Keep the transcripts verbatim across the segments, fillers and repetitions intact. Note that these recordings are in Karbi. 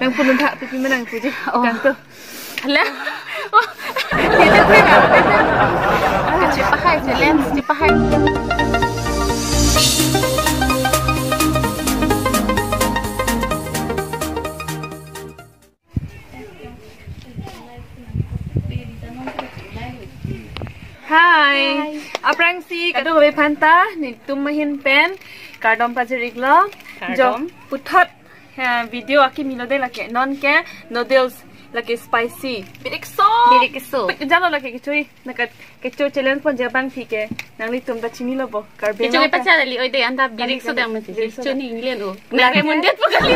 Nang punun tha, pipi menang puji. Oh. Tangko. Hala. Oh. Kita pernah. Kecil pahai, challenge, kecil pahai. Hai. Hai. Aphrangsi kadokave aphanta, netum ahin pen kardom pajir-iklo. Kardom. Jo, puthot, eh, video akimi lo de lake, non ke noodles lake spicy. Birikso. Birikso. Pik jalo lake kechui. Nangkat kecho challenge ponji abang thike. Nanglitum ta chinilo bo. Karbi kecho Anglong ke ta pacharli oi de anta birikso dang mati. Birikso. Kecho dang. Ni inglen o. Nang ke mundet po kali.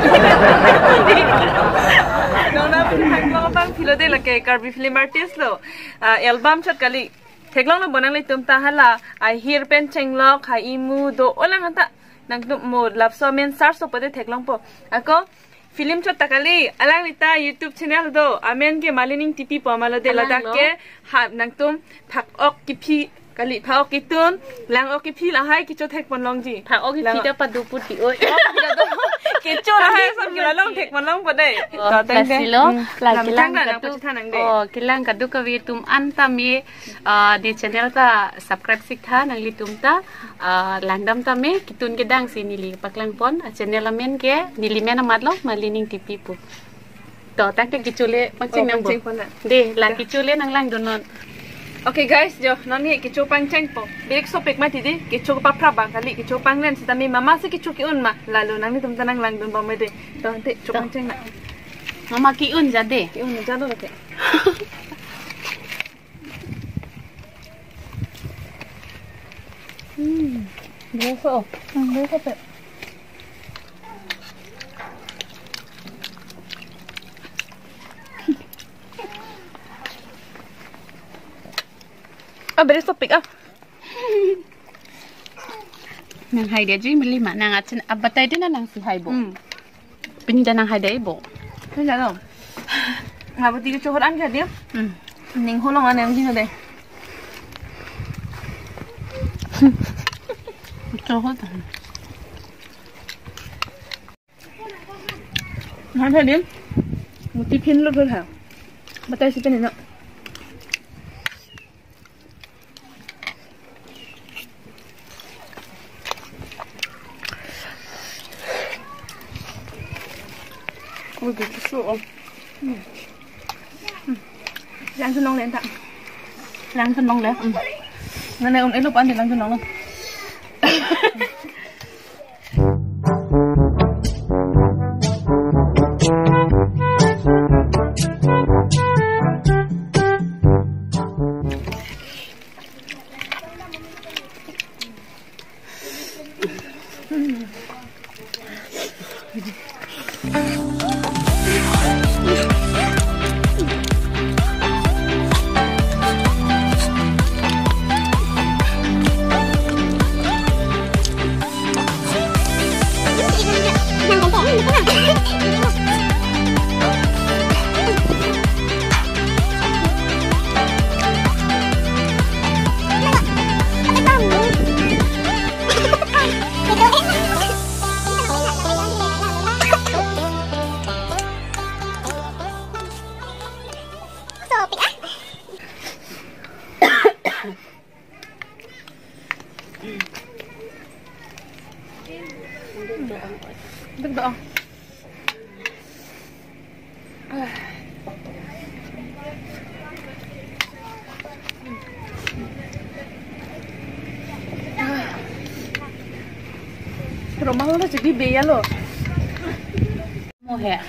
Nona pun thang lo bang philo de lake Karbi film artist lo. Ah, album chot kali. Theklonglo bo nanglitum ta hala. Ahir pen chenglok ha imu do-olang anta. Nangtum mo lapso amen search so pode theklongpo. Ako film chot ta kali, alangli ta YouTube channel do, amen ke Malining T P pu ma lo de. Alang ladak lo. Ke ha nangtum phak-ok kephi kali, phak-ok ketun, lang-ok kephi lahai kecho thek pon longji. Phak-ok kephi lang ta padu puti oi. Oh, padu. Kecho lahai son ke lalong thek pon longpo de. Oh, to, thank you. Lasi lo, hmm, la lam kelang thang na kaduk, pachethang nang de. Oh, kelang kadokave atum an tame, ah, ne channel ta subscribe sik tha nanglitum ta. Ah, langdam tame, ketun kedang si neli paklang pon, ah, channel amen ke, neli men amat lo, Malining T P pu. To, tangte kecho le pangcheng nang bo. Oh, pangcheng pon na. De, la kecho le nang langdun non. Okay guys, jo, non ni kecho pangcheng po. Birikso pik mati de, kecho papra bang kali, kecho panglen sitame mama si kecho ke-un ma, lalo nanglitum ta nang langdun bom de. To, ante kecho pangcheng na. Mama ke-un ja de. Ke-un ja lo ke. Hmm, birikso. Hmm, birikso pe. Ah, birikso pik ah. Nang hai de ji meli ma nang achen abatai de na nang si hai bo. Hmm. Pini ta nang hai dei bo. Pini ta no. Nga bo ti kecho hor an kha dia. Hmm. Ning holong an nang dino dei. Kecho hor ta. Nang hai dim. Mo tiffin lo thol ha. Batai si pini no. Ui, kecho so. Langdun longle ta. Langdun longle. Nana un-e lo pan langdun longle. Duk do. Rumah lo jadi bea lo. Mo he.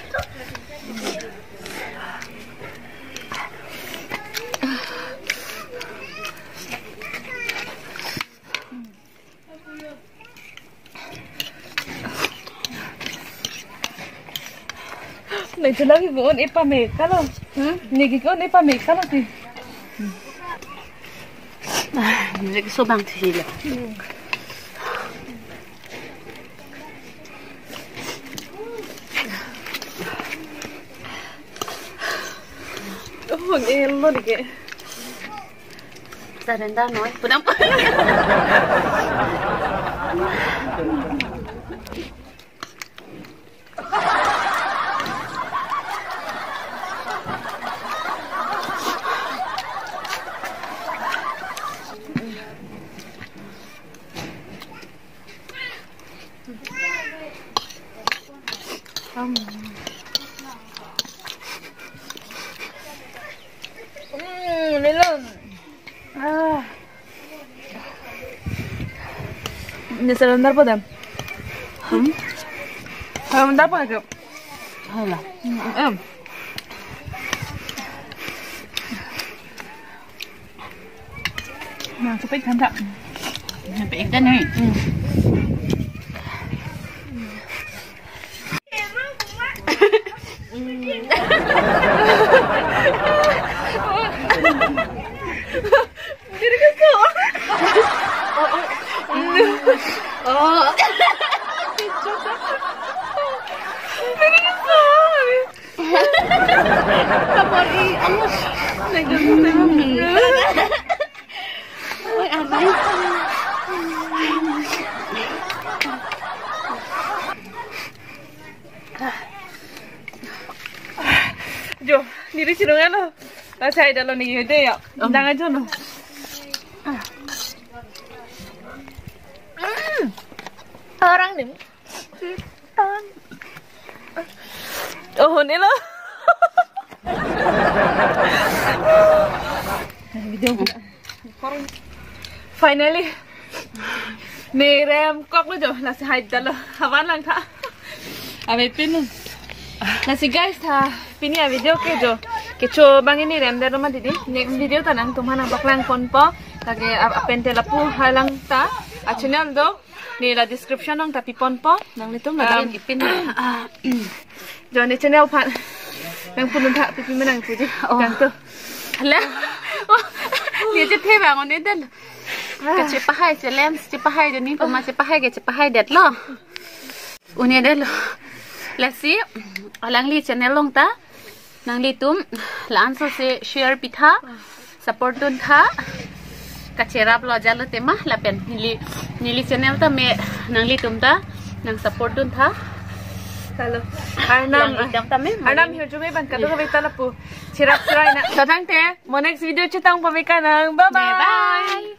Nai tu lagi bon epa me kalo. Hmm? Nigi ko epa me kalo ti. Ah, nigi so bang ti le. Oh, ang elo ni ke. Surrender noi. Punam. Mm, melon. Ah. Ini sebentar po dem. Hmm? Sebentar po aja. Hala. Mm, em. Nah, sampai kan tak? Sampai ikan ni. Hmm. Diri keso. Oh. Diri keso. Kapori, ano? Nagdang. Oi, aray. Jo, diri chinong ano? Lasi haidetlo ne, yo de yo. Dang ajo no. Mm. Orang ni. Oh, nelo. Video. Finally. Ne remkoklo jo, lasi haidetlo. Havan langtha. Ave pinu. Lasi guys, tha pini avideo ke jo. Kecho abang ne remdetlo ma didi. Next video ta nangtum aphan nangpaklang ponpo. Lake ap-, apente lapu halang ta. A channel do. Ne la description along ta piponpo. Nanglitum la, um, dam ipin. Ah, jo ne channel aphan. Nangpudun tha, pipi ma nangpuji. Oh. Tangtu. Hala. Oh. Ne chethe bang, un-edetlo. Ah. Kachepahai, challenge chepahai, joni pama chepahai ke chepahaidetlo. Un-edetlo. Lasi, alangli channel along ta nanglitum la-anso si share pitha, support duntha. Kacheraplo ajatlo tema lapen neli, neli channel tame nanglitum ta nang support duntha. Halo. Arnam, lang itam tame, Arnam hirjume bang kadokave ta lapu cherap cherai na. Tha tangte, mo next video chetong pame kanang. Bye bye. Bye bye.